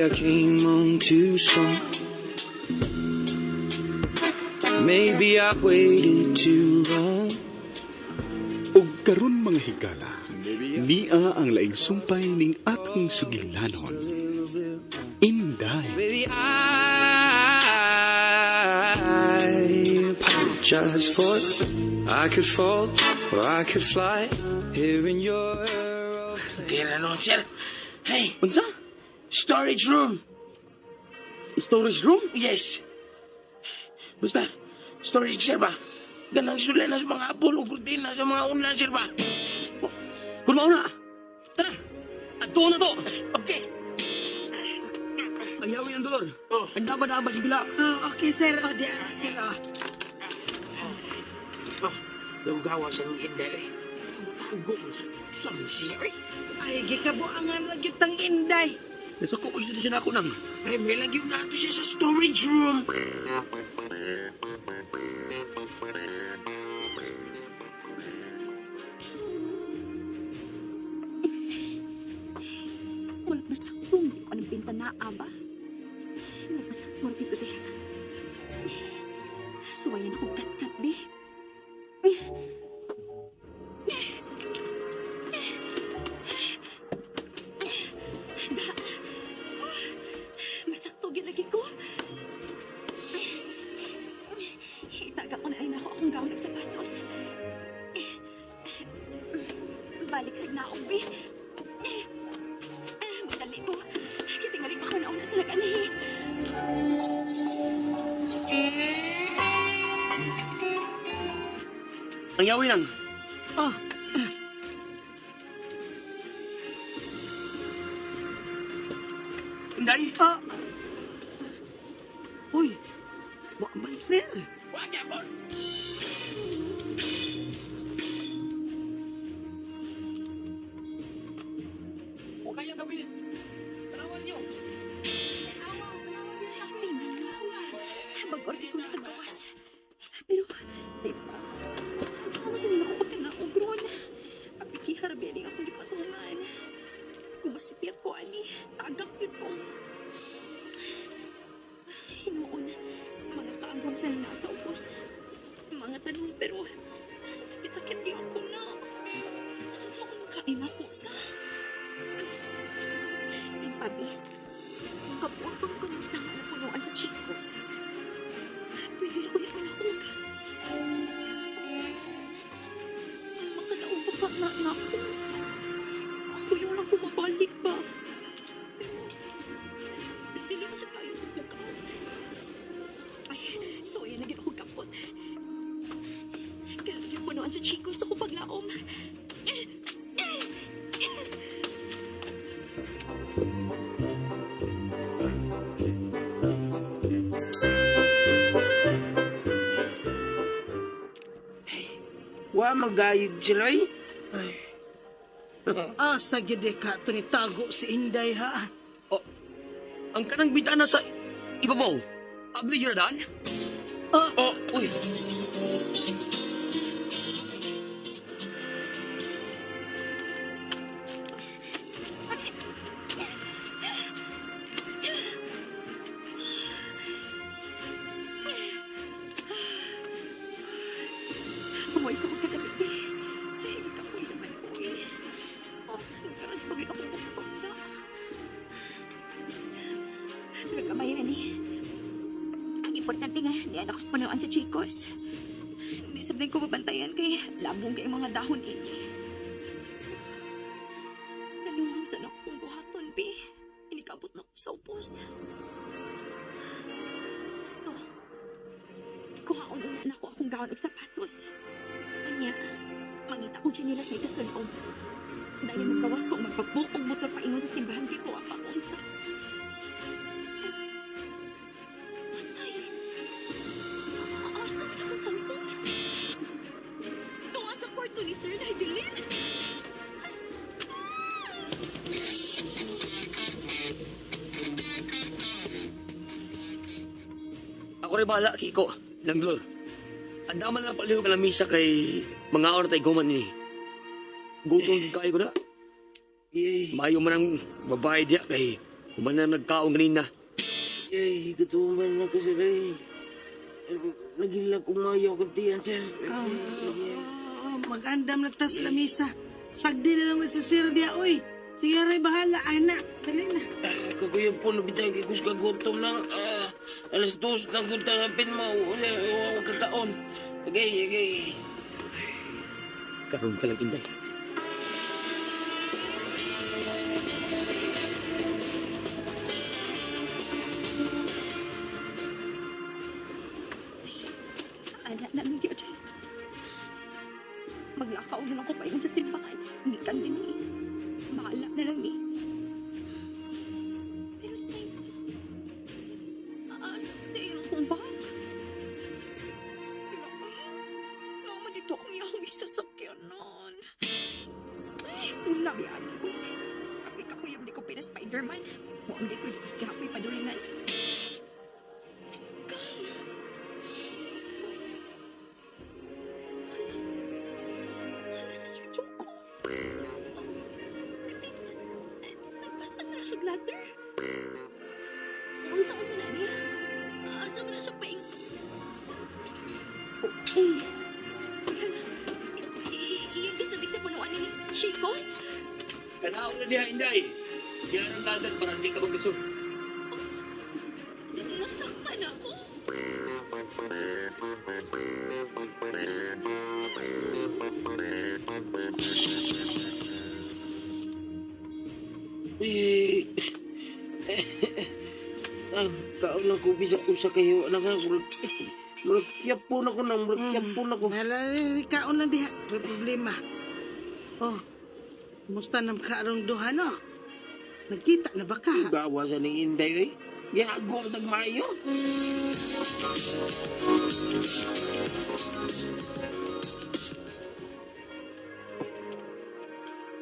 Maybe I came on too strong. Maybe I waited too long. Ug karon, mga higala, nia ang laing sumpay ning atong sugilanon. Inday. Baby, I apologize for I could fall or I could fly here in your Tira noon, sir. Hey, Unsa? Storage room. Storage room? Yes. Basta, storage, sir ba? Ganang sula na sa mga apol o kurtina sa mga unan, sir ba? Kung mao na. Tara. Adto na to. Okay. Ang yawi ng dolor. Oh. Ang dapat na ba si Bila? Oh, okay, sir. Oh, di ara, sir. Oh. Oh, gawa sa ng Inday. Eh. Tago mo sir. Saan siya eh? Ay, gikabuangan lang gyud tang Inday. Nasuko ko siya na ako nang. Ay, may lagi na ito siya sa storage room. Wala masaktong di ko anong bintana, aba. Nagpasaktor dito diha. Suwayan akong kat-kat, di. Da. Masakto gyud lagi ko. Itaga ko na rin ako akong gawin ng sapatos. Balik sa naog, bi. Madali ko. Kitingali pa ko nauna sa nag-anhi. Ang yawi nang. Oh, Inday. Oh. Uy, wa man, sir. Wag yan, bon. O kaya gabi. Tanawan niyo. Tingnan mo. Mag-order ko nakagawas. Pero, di ba? Sa kamusta nila ko pagkanaog ron? Ang ikiharabi ang akong gipatungan. Kung masipiyat ko, ani, tagak yun ko. Hinuon, mga kaangkom sa nasa ubos. Mga tanong, pero sakit-sakit di ako na. Sa akong makain ako sa... Timpabi, kapuot ko ng isang punuan sa Chicos. Pwede na ko di manaog. Makadaog pa pa na na ako. Ako yung lang kumabalik ba? Pero, dili man sa kayo kung bukaw. Ay, so yan na ako kapot. Kaya yung punuan sa Chicos ako paglaom. Wa magayod sila eh. Ay. Asa gyud ka to ni tago si Inday ha? Oh, ang kanang bintana sa ibabaw. Abli yun na daan? Oh, Oh, uy. Umuwi sa pagkatabi. Ay, nagkapoy naman ko eh. Oh, nagkaras pag akong bukbong na. Pero kamay na ni. Ang importante nga, di anak ko sa panuan sa Chicos. Hindi sabdin ko mabantayan kay labong kay mga dahon eh. Nanuhan sa akong buhaton, bi. Inikabot na ko sa upos. Gusto. Kuhaon na ako akong gawon og sapatos. Unya, mangita kong tsinelas na ikasulong. Dahil magkawas ko magpagbuok og motor paingon sa simbahan dito apa ko unsa. Patay. Asa man ako cellphone? Tuwa sa kwarto ni Sir Nigelin. As Ako rin bahala, Kiko. Lang dolor. Ang daman lang palihog ang lamisa kay mga oras tayo guman ni. Gutom kayo ko na. Yay. Mayo man ang babae diya kay Human na nagkaon ganina. Ay, katuman na ko, sir. Ay, nagilak kong mayaw kang tiyan, sir. Oh, mag-andam na tas lamisa. Sagdi na lang si sir diya, oy. Sige, aray, bahala, anak. Dali na. Kakuyab po, nabitay kay kus kagutom lang. 2:00 na gud hapin mo. Wala, wala kataon. Okay, okay. Karoon ka lang, Inday. Ana na lang yun. Maglakaw na lang ko pa yun sa simbahan. Gikan din eh. Bahala na lang eh. Pero tay, asa sa tayo akong bag? Wala ko eh. Naman dito akong iyahong isasakyanan. Ay, sulabi ani ko. Kapoy-kapoy ang di ko pina Spider-Man. Muang di ko kapoy padulingan. Skan! Hala si Sir Joko. Nagpasan na siya ladder. Ang saan na niya? Asa mo na siya paing... Okay. Iyang gisadik sa punuan ni Chicos? Kanaon na diha, Inday. Diyan ang dagat para hindi ka maglisod. Nasaktan ako. Eh, ang kaon lang ko bisa usa kayo na nga murag murag kyapon ako nang murag kyapon ako. Hala, kaon lang diha. May problema. Oh, kumusta na kaarong duha, no? Nagkita na ba ka? Gawa sa ning Inday oy. Gihago ang tagmayo.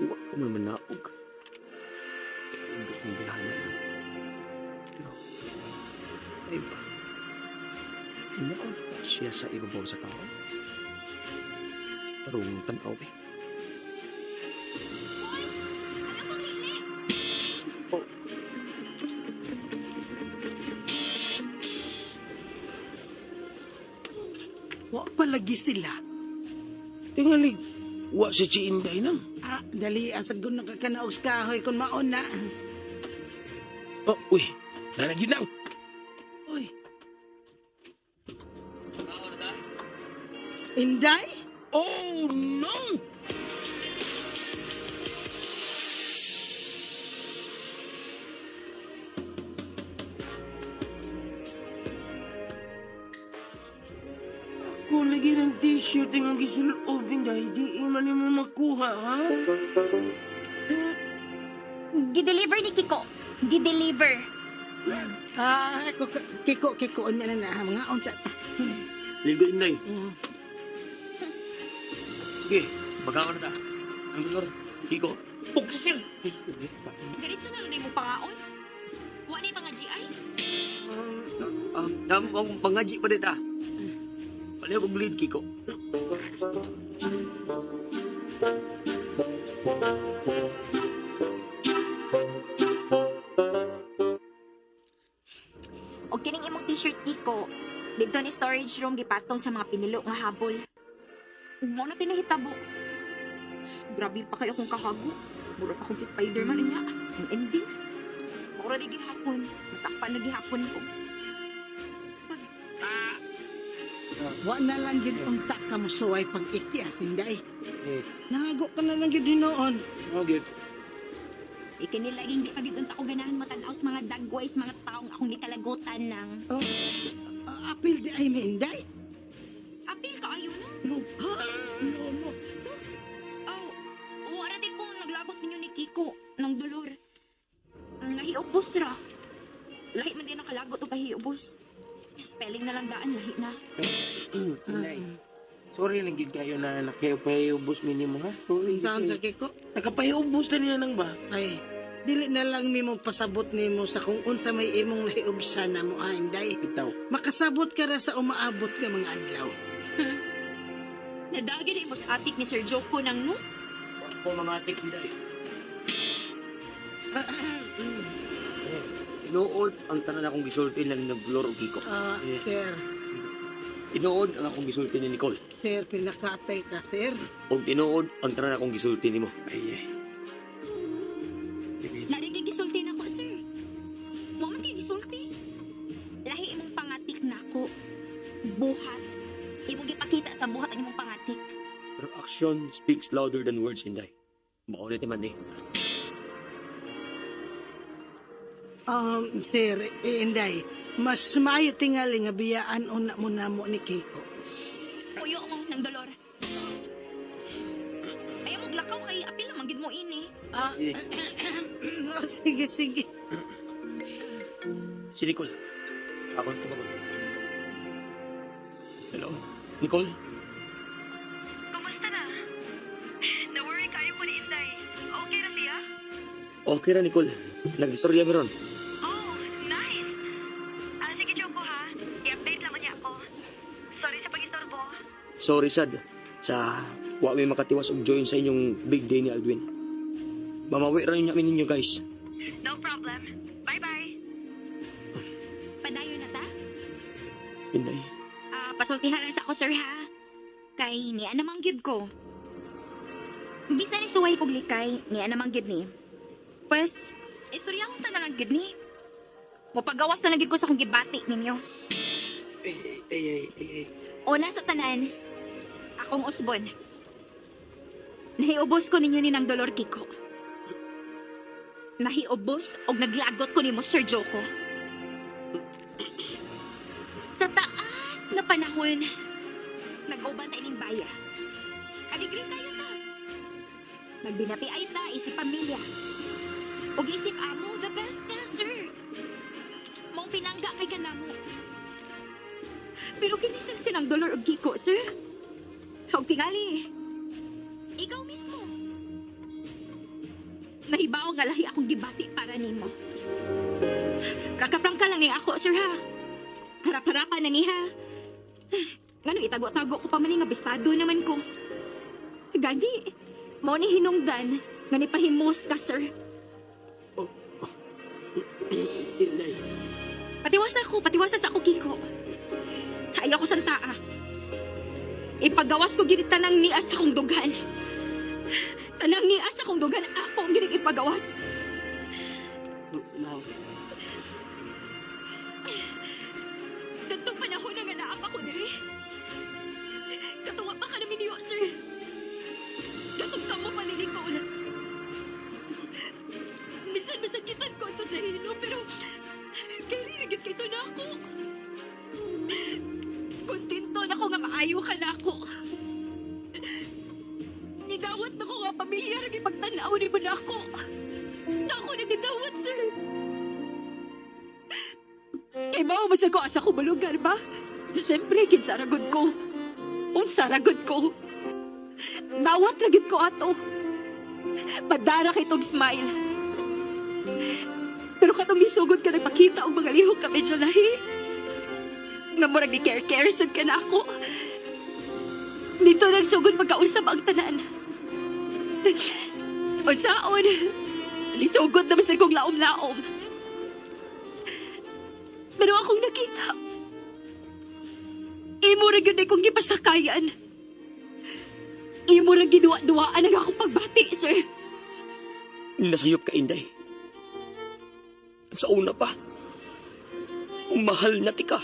Wa ko man manaog. Hindi ko mabayana. Pero, ay ba? Hinaog ka siya sa ibabaw sa kahoy? Tarong tanaw eh. Hoy! Ayaw kong hili! Oh. Wa palagi sila. Tingali, wa sa si Inday nang. Ah, dali, asag ko nakakanaog sa kahoy kung maon na. Oh, uy, nalagi nang. Uy. Inday? Oh, no! Ako lagi ng t-shirt ang gisulob, Inday. Di man mo makuha, ha? Gideliver ni Kiko. Gideliver. Ah, Kiko, Kiko, na na na, mga unsa ta. Ligo, Inday. Sige, bagawan na ta. Ang dolor. Kiko. Okay, sir. Diretso na lang mo pangaon. Wa na yung mga GI. Ang pangaji pa dita. Paliw kong lead, Kiko. Og kining imong t-shirt, Kiko. Dito ni storage room gipatong sa mga pinilo nga habol. Mo na tinahitabo. Grabe pa kayo kung kahago. Mura pa kong si Spider-Man niya. Ang ending. Mura di gihapon. Masakpan na gihapon ko. Wa na lang yun unta ka musuway pag ikias, Inday. Nahago ka na lang yun hinoon. Okay. Ikinilaging di pagid unta ko ganahan matanaw sa mga dagway sa mga taong akong nikalagutan ng Oh, apil di ay may Inday. apil kaayo no. Ha? No, no. Oh, wala din kung naglagot ninyo ni Kiko ng dolor. Nahiubos ra. Lahi man din nakalagot o pahiubos. Spelling na lang daan, lahi na. Inday, sorry lang gid kayo na nakapahiubos minimo, ha? Sorry. Saan sa Kiko? Nakapahiubos na niya nang ba? Ay, dili na lang mimo pasabot nimo sa kung unsa may imong nahiubsan na mo, ah, Inday. Bitaw. Makasabot ka ra sa umaabot nga mga adlaw. Nadagi na imo sa atik ni Sir Joko nang no? Ako mga atik, Inday. Tinuod ang tanan akong gisulti na ni Nagblor og Kiko. Ah, sir. Tinuod ang akong gisulti ni Nicole. Sir, pinakatay ka, sir. Og tinuod ang tanan akong gisulti nimo. Ay, ay. Nari kay gisulti na ko, sir. Wa man kay gisulti. Lahi imong pangatik nako. Buhat. Imong gipakita sa buhat ang imong pangatik. Pero action speaks louder than words, Inday. Maulit naman eh. Sir, eh, Inday, mas maayo tingali nga biyaan una mo namo ni Kiko. Puyo mo ng dolor. Ayaw mo glakaw kay apil naman gid mo ini. Ah, oh, sige, sige. Si Nicole. Ako ang tumawag. Hello? Nicole? Kumusta na? Na-worry kayo ko ni Inday. Okay na siya? Okay ra, Nicole. Nag-istorya meron. Oh, nice! Ah, sige, Joko ha. I-update lang niya ako. Sorry sa pag-istorbo. Sorry, sad. Sa wa mi makatiwas og join sa inyong big day ni Aldwin. Mamawi ra yun namin ninyo, guys. No problem. Bye-bye. Padayon na ta. Inday. Ah, pasultihan lang sa ako, sir, ha? Kay niya namang gyud ko. Bisan ni suway kog likay, niya namang gyud ni. Pues, istorya ko ta na lang gyud ni. Mopagawas na lang gyud ko sa akong gibati ninyo. Ay, ay, ay, ay, ay. Una sa tanan, akong usbon. Nahiubos ko ninyo ni ng dolor, Kiko. Nahiubos og naglagot ko nimo, Sir Joko. Sa taas na panahon, nag-uban ta ining baya. Aligri kayo ta. Nagbinati ay ta, isip pamilya. Og isip amo, the best ta, sir. Mong pinangga kay kanamo. Pero kinis na sinang dolor og Kiko, sir. Og tingali, ikaw mismo. Nahibaw nga lahi akong gibati para nimo. Prangka-prangka lang ni ako, sir, ha? Harap-harapan na ni, ha? Ngano itago-tago ko pa man ni nga bistado naman ko. Gani, mao ni hinungdan nga nipahimos ka, sir. Inday. Patiwasa ko, patiwasa sa ako, Kiko. Ayaw ko santaa. Ipagawas ko gid tanang nias akong dugan. Tanang nias akong dugan, ako ang ginig ipagawas. No. Katong panahon na nga naapa ko diri. Katuwa pa ka namin niyo, sir. Katong kamo pa ni Nicole. Bisan masakitan ko ito sa hilo, pero kay gyud kay na ako. Kontento na ko nga maayo ka na ako. Nidawat na ko nga pamilya ra gipagtan-aw ni mo na ako. Na ako na nidawat, sir. Kay mao man sa ko asa ko malugar ba? Siyempre, kinsa ra gud ko. Unsa ra gud ko. Dawat ra gid ko ato. Padara kay tong smile. Pero katong misugod ka nagpakita og mga lihok ka medyo lahi. Nga murag ni care-care sad ka na ako. Dito nagsugod magkausap ang tanan. Unsaon? Lisugod naman sa kong laom-laom. Pero akong nakita, imo ra gyud kong gipasakayan. Imo ra giduwa-duwaan ang akong pagbati, sir. Nasayop ka, Inday. Sa una pa, mahal na tika.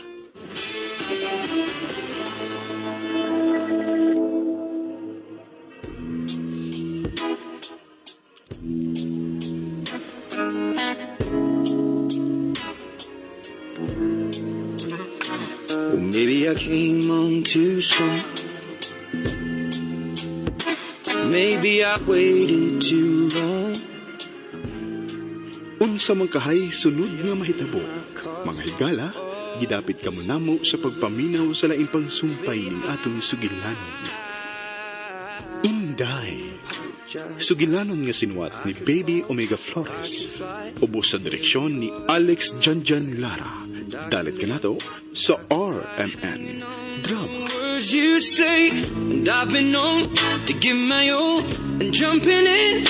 Well, maybe I came on too strong. Maybe I waited too long. Unsa man kahay sunod nga mahitabo. Mga higala, gidapit kamo namo sa pagpaminaw sa laing pangsumpay ning atong sugilanon. Inday. Sugilanon nga sinuwat ni Baby Omega Flores. Ubos sa direksyon ni Alex Janjan Lara. Dalit kanato sa RMN Drama. Words you say, and I've been known to give my all and jumping in.